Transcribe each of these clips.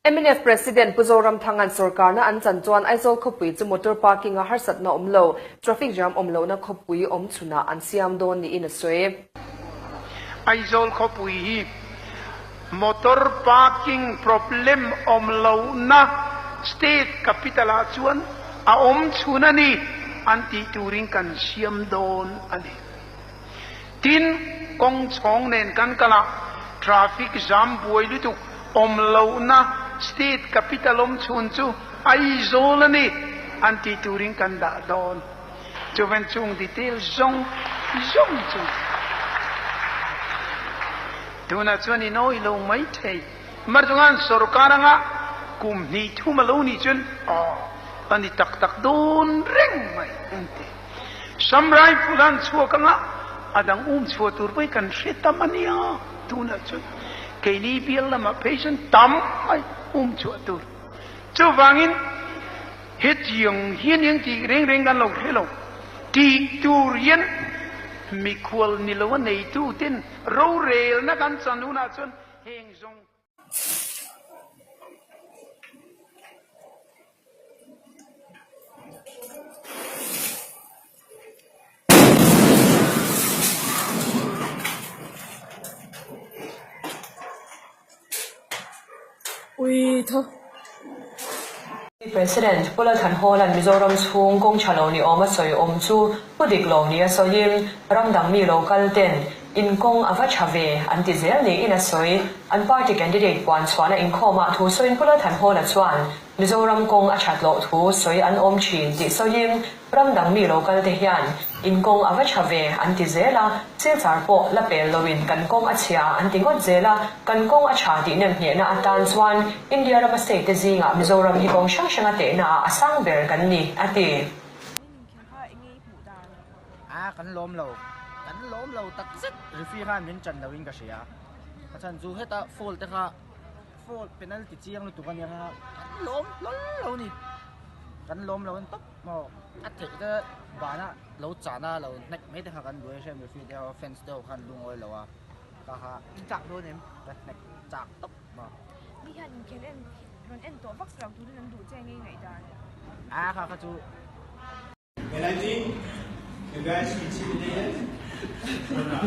Mnf President Pu Zoramthanga'n sorkarna an chan chuan Aizawl khawpui chu motor parking-a harsatna awm lo, traffic jam awm lohna khawpui awm chhunah an siam dawn niin a sawi. Aizawl khawpui hi motor parking problem awm lohna state capital-ah chuan a awm chhun a ni an tih turin kan siam dawn a ni. Tin, kawng chhawng nen kan kal a, traffic jam buai lutuk awm lohna state capital awm chhun chu Aizawl a ni an tih turin kan dah dawn. Chuvan chung detail zawng zawng chu tunah chuan in awih lo mai thei. Marchunga'n sorkar anga kum hnih thum a lo nih chuan aw a ni tak tak dawn reng mai an ti. Samrai Phulan chhuak anga a dang um chhuah tur pawh hi kan hre tam a nia, tunah chuan keini bial lamah phei chuan tam mai um chhuah tur. Chuvangin hetiang hian eng tih reng reng kan lo hre lo, tih tur hian mikhual ni lo a neitu ten rorelna kan chan hunah chuan heng zawng. Ui tho. President Pu Lalthanhawla'n Mizoram chhung kawng tha lo ni awm a sawi awm chu pu dik lo ni a sawiin ram dang mi lo kal ten in kawng a va tha ve an ti zel niin a sawi. An party candidate puan chhuahna inkhawmah thu sawiin Pu Lalthanhawla chuan Mizoram kawng a that loh thu sawi an awm thin tih sawiin ram dang mi lo kal te hian in kawng a va tha ve an ti zel a, Silchar pawh la pel loin kan kawng a chhia an ti ngawt zel a, kan kawng a tha tih nem hnehna atan chuan India rama state te zingah Mizoram hi kawng hrang hranga tehna ah a sang ber kan ni, a ti. A kan lawm lo, kan lawm lo takzet referee khan min chan loin ka hria. A chhan chu heta foul te kha foul penalty chiang lutuk a nia kha kan lawm hlawl lo ni. Kan lawm lo an tawp maw a theih te bana lo chana lo hnek mai te kha kan duai hrem referee te ho fans te ho khan lungawi lo a ka kha In chak dawn em? Ka hnek chak tawp maw. Mi hian inkhel en rawn en tawh vak lo turin an duh che ngei ngaihdan. A kha kha chu And I think you guys can see the data or not?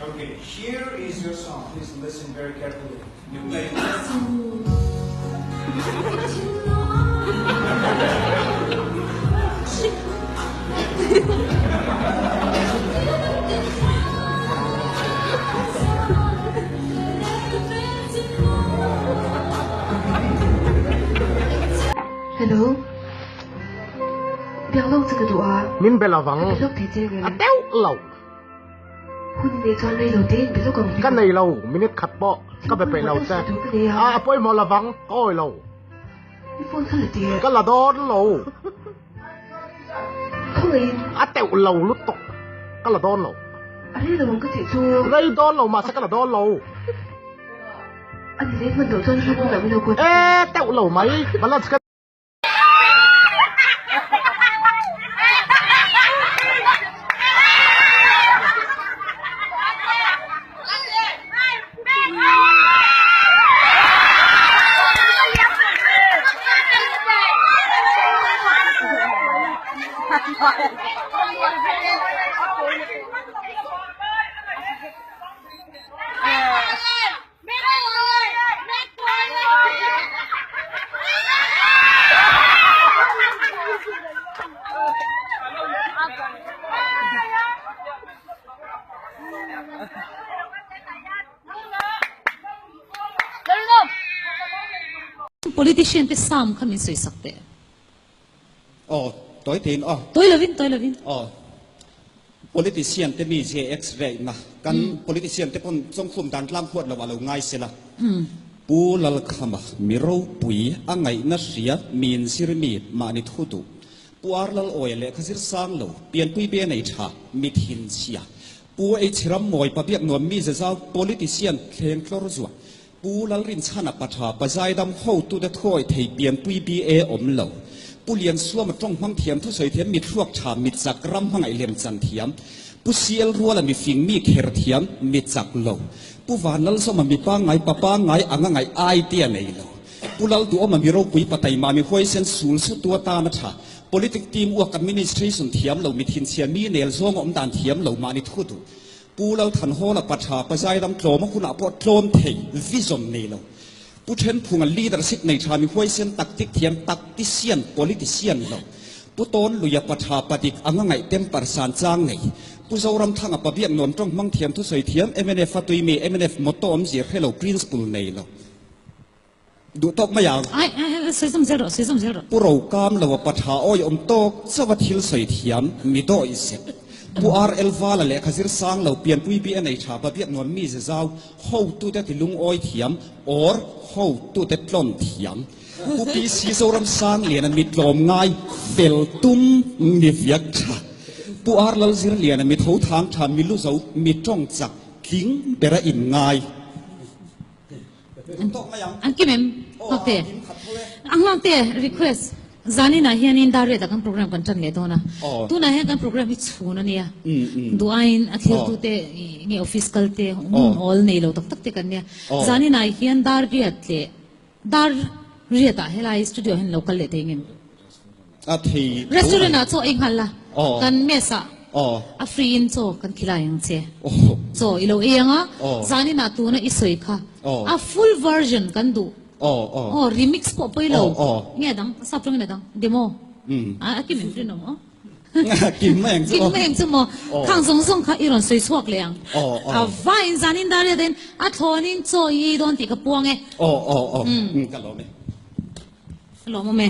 Okay, here is your song. Please listen very carefully. You play. Hello. Biak lawk che ka duh a. Min be lo vang. Ka be lawk thei che ngem? A deuh lo. Hun nei chuan rei lo te in be lawk ang Ka nei lo, minute khat pawh ka be peih lo che. A a pawimawh lo vang, ka awi lo. I phone kha la teh. Ka la dawn lo. Khawngaihin. A teuh lo lutuk, ka la dawn lo. A rei lo ang ka tih chu. Rei dawn lo mahse ka la dawn lo. A ni leh hman loh chuan hla hmunah min lo kuat. E teuh lo mai, balance ka. Politician te sam kha min sawi sak teh. Aw, tawi tein aw. Tawi lovin, tawi lovin. Aw, politician te mi zia x-ray na kan politician te pawn chawngkhum dan tlang huat lo a lo ngai sela. Pu Lalkhama mi ropui a ngaihna hria min zir mi mahni thu duh. Pu Ar Lalawia lehkha zir sang lo, pianpui be nei tha, mi thinchhia. Pu Eichhiram Mawi Pabiak nuam mi zezau politician thleng tlawr zuah. Pu Lalrinchhana Patha Pazaidam hotute thuawi thei pianpui BA awm lo. Pu Liansuama tawng hmang thiam thusawi thiam mithluak tha mitzak ram hmangaih lem chan thiam. Pu CL Ruala mi fing mi kher thiam mi chak lo. Pu Vanlalsawma mi pangngai pa pangngai anga ngaih idea nei lo. Pu Lalduhawma mi ropui pa taima mi huaisen sul sutu atana tha. Politic team uak administration thiam lo mi thinchhia mi nel zawng awm dan thiam lo mahni thu duh. Pu Lalthanhawla pa tha pa zaidam tlawm a hunah pawh tlawm thei vision nei lo. Pu Thenphunga leadership nei tha mi huaisen tactic thiam tactician politician lo. Pu Tawnluia pa tha pa dik anga ngaih temper san chang nei. Pu Zoramthanga pa biak nuam tawng hmang thiam thusawi thiam mnf a tui mi mnf motto awmzia hre lo principle nei lo. Duh tawk mai ang. Ai ai sawi zawm zel rawh sawi zawm zel rawh. Pu Rokam lo a pa tha awi awm tawk chauh a thil sawi thiam mi dawi zet. Pu RL Vala lehkha zir sang lo pianpui bi a nei tha pa biak nuam mi ze zau hotute ti lungawi thiam or hotute tlawn thiam. Pu PC Zoram Sang Liana mi tlawm ngai fel tum mi viak tha. Pu R Lalzir Liana mi tho thang tha mi lu zo mi tawng chak tling bera in ngai. An kim em? Nghakte. A nghakte request. Zanin ah hianin dar riat ah kan program kan tan leh dawn a. Tunah hian kan program hi chhun a nia. Duh aiin a thlir te nge office kal te hmun awl nei lo tak tak te kan nia. Zanin ah hian dar riat leh dar riat ah helai studio ah hian lo kal leh thei ngem? A thei. Restaurant ah chaw ei nghal la. Kan mess ah a free in chaw kan khilai ang che. Chaw i lo ei ang a, zanin ah tuna i sawi kha a full version kan duh. Aw remix pawh pawi lo. Nge dang sap tawngin a dang demo. A kim em rinawm aw. Kim mai ang chu aw. Kim mai ang chu maw. Khang zawng zawng kha i rawn sawi chhuak leh ang. A vain zanin dar riat in a thlawn in chaw i ei dawn tih ka puang e. Aw aw aw ka lawm e. Lawmawm e.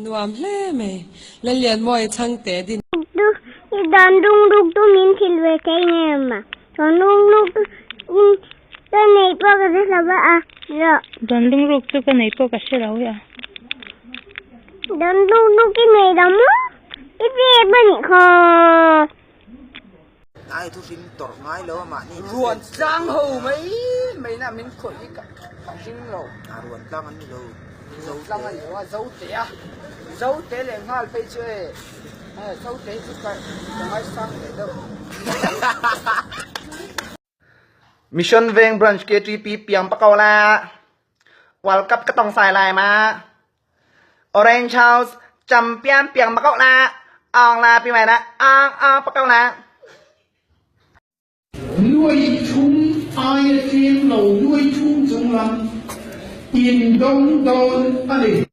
Nuam hle mai. Lallianmawia chhangte din. Tu i dan dung ruk tu min thil ve thei nge ma dan dung ruk in ka nei pawh ka hre lo a rawh. Dan dung ruk chu ka nei pawh ka hre lo e a. Dan dung ruk i nei lo maw i pek a nih khaw. Ai thu hrim tawrh ngai lo a mahni thu Ruan tlang ho mai mai na min khawih hi ka hring lo. A ruan tlang an ni lo. Ruan tlang a ni lo a Zote a. Zote leh nghal phei chu e Zote hi chu ka ngaisang leh deuh. Mission Veng Branch KTP piang pa ko la. World Cup ka tong sai lai ma. Orange House champion piang pa ko la. Ong la pi mai na. Ong ong pa ko la. Nuai thum aia tlem lo nuai thum chung lam in dawng dawn a ni.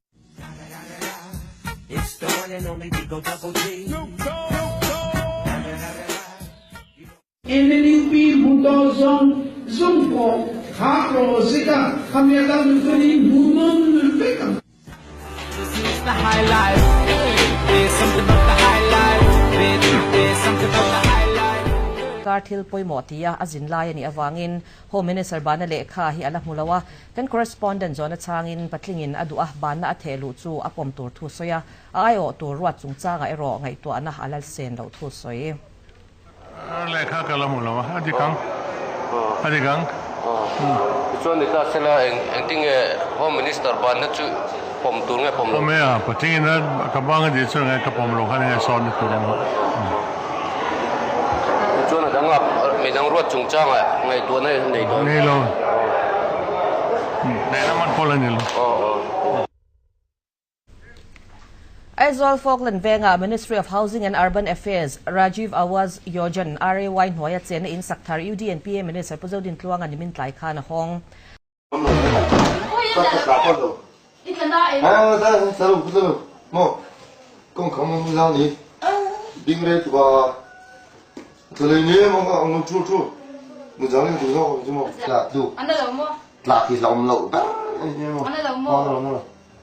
NLUP hmu dawn zawng zawng pawh kha project a khami a kal duh chuan in hmu nawn vek ang. Kar thil pawimawh tia a zin lai a nih avangin Home Minister Bana lehkha hi a la hmu lo a, kan correspondent zawhna changin patlingin a duh a, Bana a theh luh chu a pawm tur thu sawi a, a aiawh tur ruat chungchangah erawh ngaihtuahna a la sen loh thu sawi. Lehkha ka la hmu lo a, a dik ang, a dik ang. Tichuan ni ta sela eng engtinge Home Minister banna chu pawm tur nge pawm lo? Pawm e a, patling in ka bang a dih chuan nge ka pawm lo khan enge sawn na tur awm a. Tichuan a dang a midang ruat chungchangah ngaihtuahna nei dawn? Nei lo, neihna hman pawh la ni lo. Aizawl Falkland vengah Ministry of Housing and Urban Affairs, Rajiv Awas Yojan, RAY, hnuaia chenna in sak thar UDNPA Minister Pu Zodin Tluanga nimin tlai khan a hawng.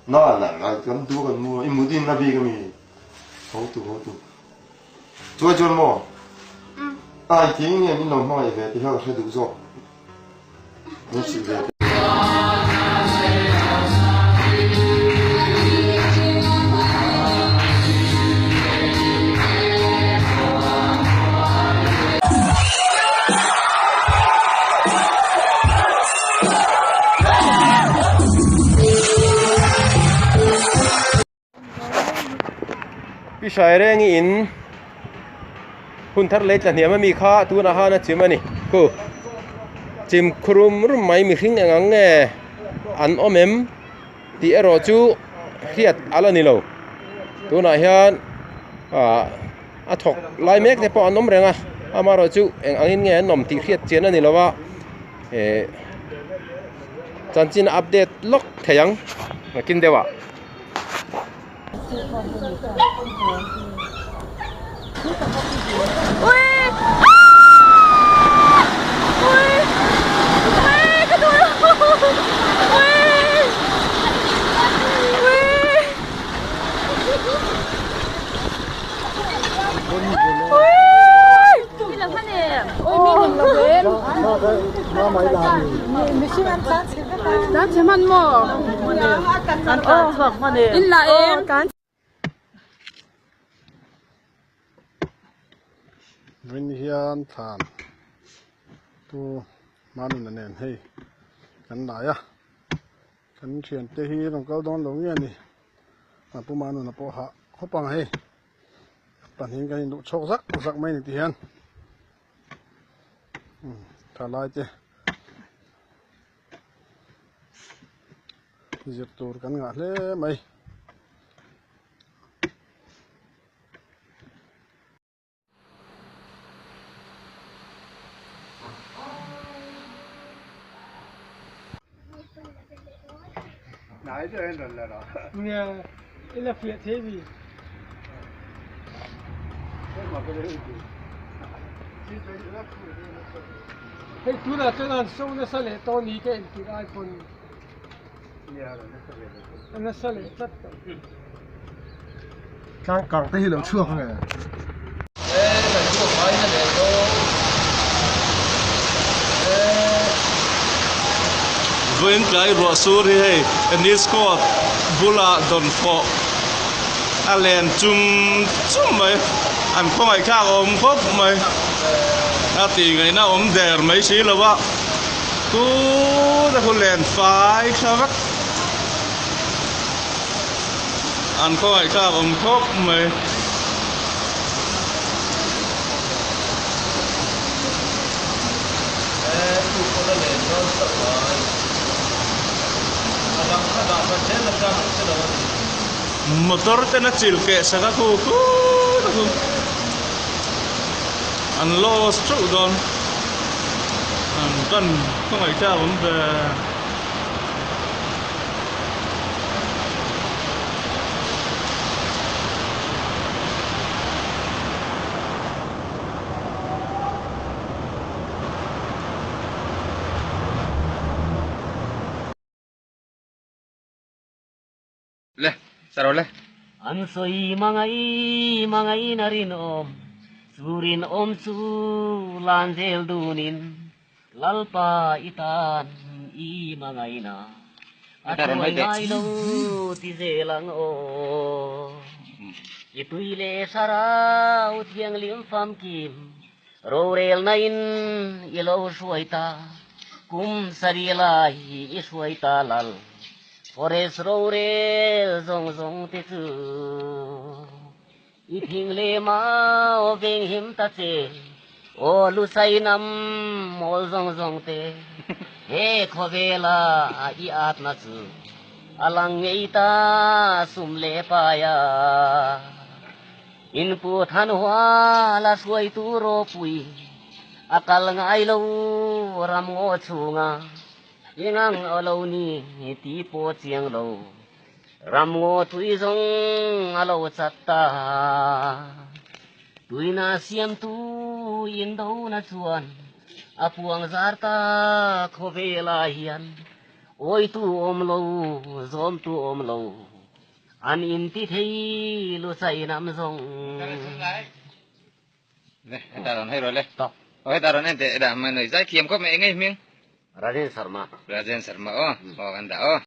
Na na na kan du kan mu i mu din na bi ka mi ho tu ho tu chuai chuan maw ai thing nge min lo hmangaih ve ti kha ka hre duh zawk min hrilh ve te. Pi Hrai Rengi in Hun thar lei tla hniam ami kha tunah khan a chim a ni. Khu chim khurum rum mai mihring eng ang nge an awm em tih erawh chu hriat a la ni lo. Tunah hian ah a thawk lai mek te pawh an awm reng a, amaherawhchu eng angin nge an awm tih hriat chian a ni lo a, eh chanchin a update lawk thei ang nakin deuh ah. Vin hian thlan tu Manuna nen hei kan lai a kan thiante hi rawn kal dawn lo nge ni a pu Manuna pawh hah khawp ang hei pahnih kan induh chhawk zak zak mai ni ti hian thalai te. Zir tur kan ngah hle mai. Hei tunah chuan an so nasa leh tawh ni ka entir ai pawn a nasa leh tlat tawh. Tlang kang te hi lo chhuak ange. Vawiin tlai ruah sur hi hei tennis court bulah dawnfawh a len chum chum mai an khawngaih thlak a awm khawp mai a tih ngaihna awm der mai si lo a tuna khu len fai tha vek an khawngaih thlak awm khawp mai. Motor ten a chil keh sak a khu khut a khu an lost teuh dawn an pan khawngaih thlak awm ve. Le, saro le. An sawi mangai mangai na rinawm, chu rinawm chu lan zel dunin Lalpa i tan i mangaina a thuai ngai lo ti zel ang aw. I tui leh sarau thianghlim famkim rorelna in i lo hruai ta, kum sarih lai i hruai ta lal forest rorel zawng zawng te chu. I thing leh mau veng him ta che, aw lusai nam mawl zawng zawng te, he khawvela i atna chu a lang ngei ta sum leh paia. In pu than hua la hruaitu ropui a kal ngai lo ram ngaw chhunga i ngang aw lo ni ti pawh chiang lo. Ramngaw tui zawng a lo chat ta. Tuina siamtu indona chuan a puang zar ta khawvelah hian awitu awm lo, zawmtu awm lo, an inti thei luchai nam zawng. Le, heta rawn hei rawh le. Aw heta rawn en teh, dah mai noi zai thiam khawp mai eng ngei hming. Rajen Sharma. Rajen Sharma aw, aw kan dah aw.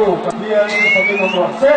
Pathian chu fakin awm rawh se.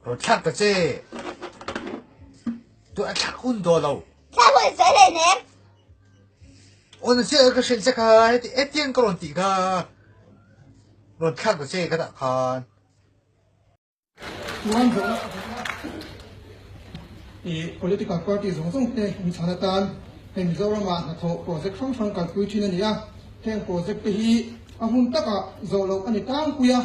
Rawn thlak ta che. Tu a thlak hun daw lo. Thlak hun sawi hlei nem. Aw na che ka hrilh che kha heti etiang ka rawn tih kha. Rawn thlak ta che ka dah khan. Chuan zawhna i political party zawng zawng te in chhan atan hei Mizoramah hnathawh project hrang hrang kalpui thin a ni a. Heng project te hi a hun takah zawh loh a ni tlangpui a.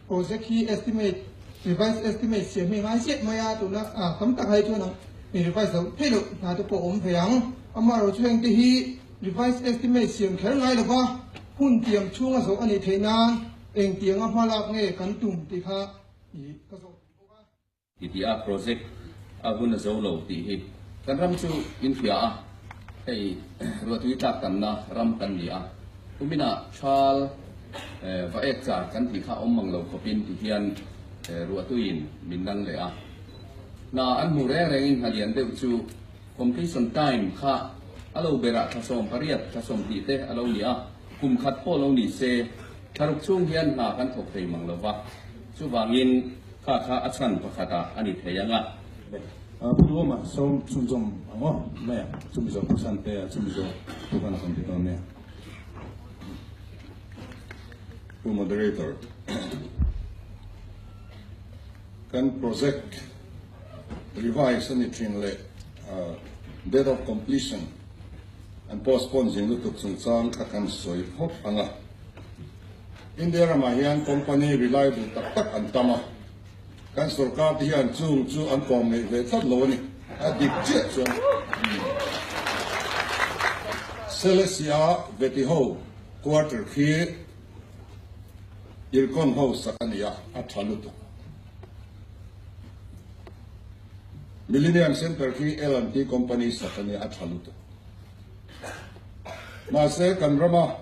Project hi estimate, revised estimate siam hi ngai chiah mai a, tuna tam tak hai chuan i revise loh theih loh hna te pawh a awm ve ang. Amaherawhchu heng te hi revised estimate siam kher ngai lova hun tiam chhunga zawh a nih theih nan engtianga hma lak nge kan tum tih kha i ka zawh duh bawk a. Ti tih a project a hun a zo lo tih hi kan ram chu in hria a, hei ruahtui tlak tamna ram kan ni a, kuminah thal va ek char kan tih kha awm mang lo khawpin ti hian ruahtuiin min nang leh a. Hna an hmuh reng rengin hna lian deuh chu completion time kha a lo berah thla 18, thla 20 te a lo ni a, kum khat pawh lo ni se thlaruk chhung hian hna kan thawk thei mang lo va, chuvangin Kha kha a chhan pakhat ah a ni thei ang a. Pu Duhawma sawm chhunzawm ang aw mai a, chumi zawh Pu Santea chumi zawh Pu Vana kan ti dawn nia. Pu Moderator, kan project revise a ni thin leh date of completion an postpone zing lutuk chungchang kha kan sawi phawt ang a. India ramah hian company reliable tak tak an tam a, kan sorkar te hian chung chu an kawm neih ve tlat lo a ni. A dik chiah chuan Selesia Veti ho quarter khi Ircon ho sak a ni a, a tha lutuk. Millennium Centre khi L&T company sak a ni a, a tha lutuk. Mahse kan rama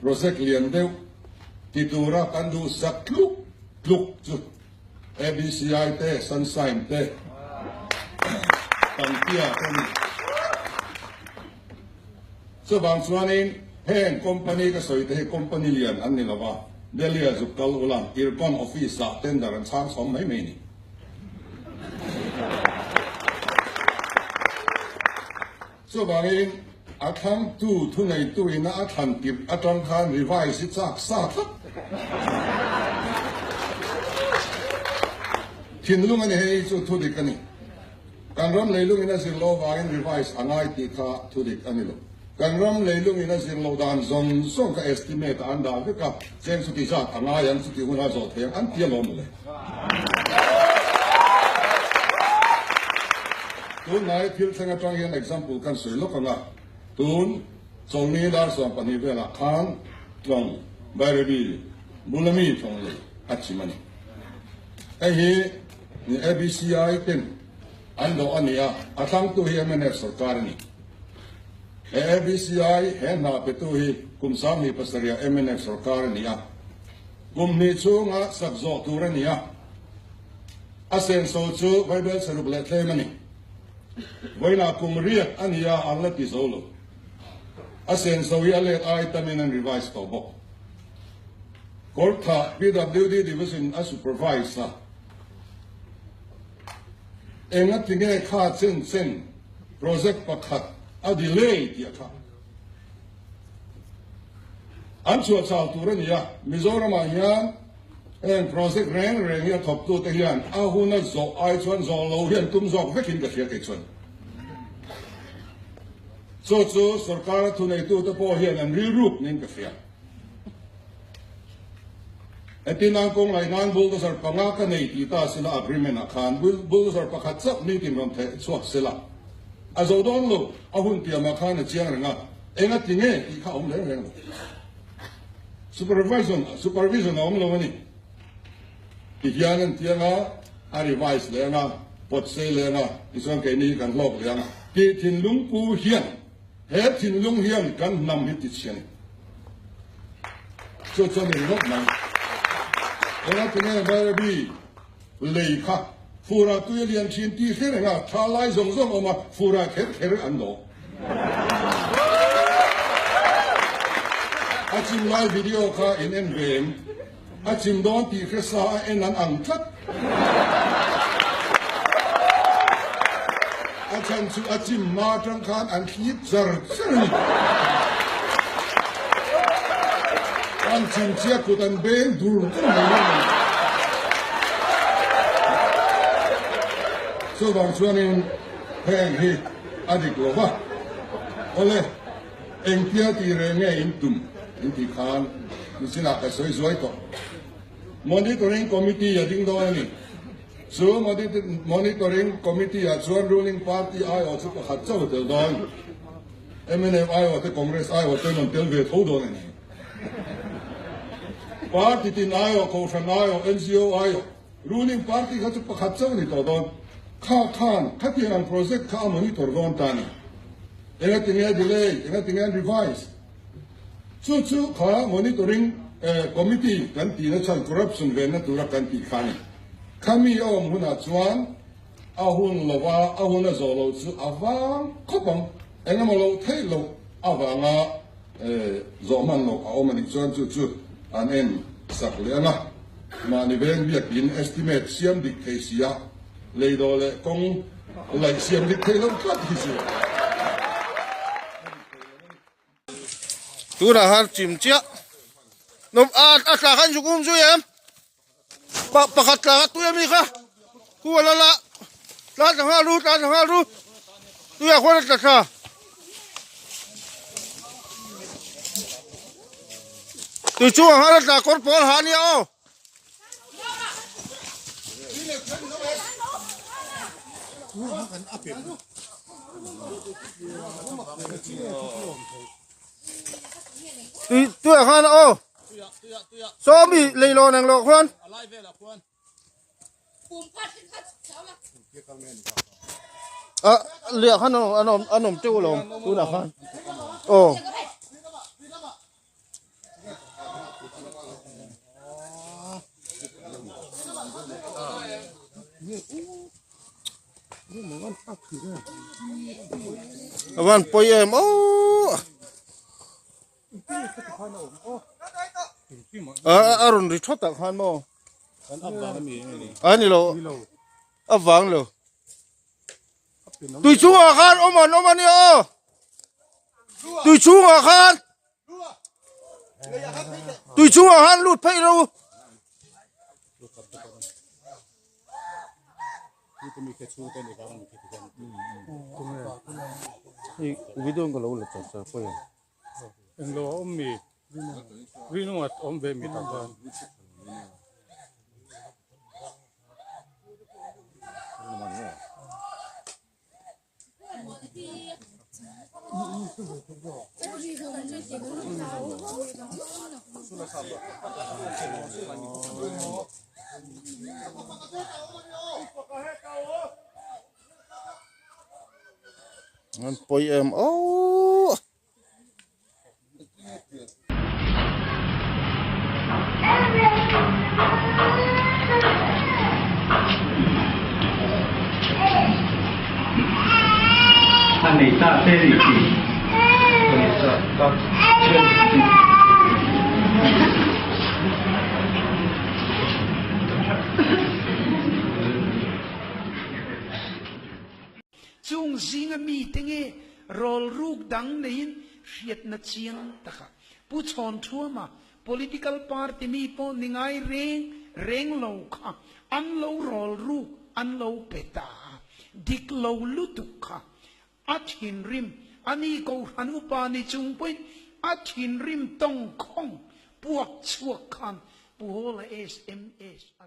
Project lian deuh ti tura kan duhsak tluk tluk chu ABCI te, Sunshine te, Tangtia te a ni. Chuvang chuanin heng company ka sawi te hi company lian an ni lova, Delhi ah zuk kal ula Ircon office ah tender an chhang chhawm mai mai a ni. Chuvangin, a thlangtu thuneitu ina a thlan tirh atang khan revise hi chak sa tlat. Thinlung a ni hei chu thudik a ni. Kan ram leilung ina zir lo vangin revise a ngai tih kha thudik a ni lo. Kan ram leilung ina zir lo dan zawng zawng kha estimate ah an dah vek a, cheng chuti zat a ngai ang chuti hun a zawh thei ang an ti alawm le. Tunlai thil thleng atang hian example kan sawi lawk ang a, tun Chawlni dar 12 velah khan tlawng Bairabi bula mi tlawng lei a chim a ni. Hei hi ni ABCI ten an dawh a ni a, a thlangtu hi mnf sorkar a ni. He ABCI he hna petu hi kum 27 ah mnf sorkar a ni a, kum hnih chhunga sak zawh tur a ni a. A senso chu Bible saruk leh tlem a ni. Vawiinah kum riat a ni a, an la ti zo lo. A senso hi a let ai tamin an revise tawh bawk. Kawrtha PWD Division a supervise a. Enga tinge kha chen chen project pakhat a delay tih a kha. An chhuah chau tur a ni a, Mizoramah hian Heng project reng reng hi a thawktute hian a huna zawh ai chuan zawh lo hian tum zawk vekin ka hria kei chuan. Chu chu sorkara thuneitute pawh hian an rilruk niin ka hria. Heti nan kawng laih nan bulldozer panga ka nei tih ta sila agreement ah khan bulldozer pakhat chauh meeting rawn theh chhuak sila a zo dawn lo, a hun tiamah khan a chiang reng a, enga ti nge tih kha a awm reng reng lo. Supervision supervision a awm lo a ni. Ti hian an ti anga, a revise leh anga, pawt sei leh anga, tichuan keini hi kan hlawk leh anga. Tih thinlung pu hian, he thinlung hian kan hnam hi ti chhi a ni. Chu chuan i ringawt mai. Enga tinge Bairabi lei kha fura tui a lian thin tih hre reng a, tha lai zawng zawng awm a, fura kher kher an dawh. A chim lai video kha in en ve em? A chim dawn tih hre sa a en an ang tlat. A chhan chu a chim hma atang khan an thlip char char a ni. An chim chiah kut an beng dur dur mai mai a ni. Chuvang chuanin heng hi A dik lo va. Awle, engtia tih reng nge in tum in tih khan nichinah ka sawi zuai tawh. Monitoring Committee a ding dawn a ni. Chu Monitoring Committee ah chuan ruling party aiawh chu pakhat chauh a tel dawn. Mnf aiawh te Congress aiawh te an tel ve tho dawn a ni. Party tin aiawh, Kohhran aiawh, NGO aiawh. Ruling party kha chu pakhat chauh a ni tawh dawn. Kha khan khatiang ang project kha a monitor dawn ta a ni. Engatinge delay, engatinge an revise. Chu chu kha monitoring committee kan tihna chhan corruption venna tura kan tih kha a ni. Khami a awm hunah chuan a hun lova a hun a zawh loh chu a vang khawp ang. Engemaw loh theih loh avanga zawh hman loh a awm a nih chuan chu chu an en sak leh ang a. Mahni veng biakin estimate siam dik thei si a, leidaw leh kawng laih siam dik thei lo tlat hi chu. Tunah khan chim chiah nawm a a tla khan zuk um zui em pa pakhat tla kha tui ami kha khu a la la tla tla nghal ru tla tla nghal ru tuiah khuan a tla thla. Tui chungah khan a tla kawr pawl ha ania aw. Tui tuiah khan aw. Saw mi leilawn ang lo khuan. A liah khan an awm an awm teuh alawm tunah khan aw. A van pawi em aw. A rawn ri thawt ah khan maw? A ni lo. A vang lo. Tui chungah khan awm an awm a nia aw. Tui chungah khan. Tui chungah khan lut phei ro. Video ka lo la char char pawh em. Englo a awm mi? Rinunga awm ve mi tak khan. An pawi em aww. A nei ta te ni chi. Chung zinga mite nge rawlruk dang neiin hriatna chiang taka Pu Chhawnthuama political party mi pawh ni ngai reng reng lo kha an lo rawlruk an lo pe ta a, dik lo lutuk kha a thinrim a ni Kohhran upa ni chung pawhin a thinrim tawngkhawng puak chhuak khan Pu Hawla sms a.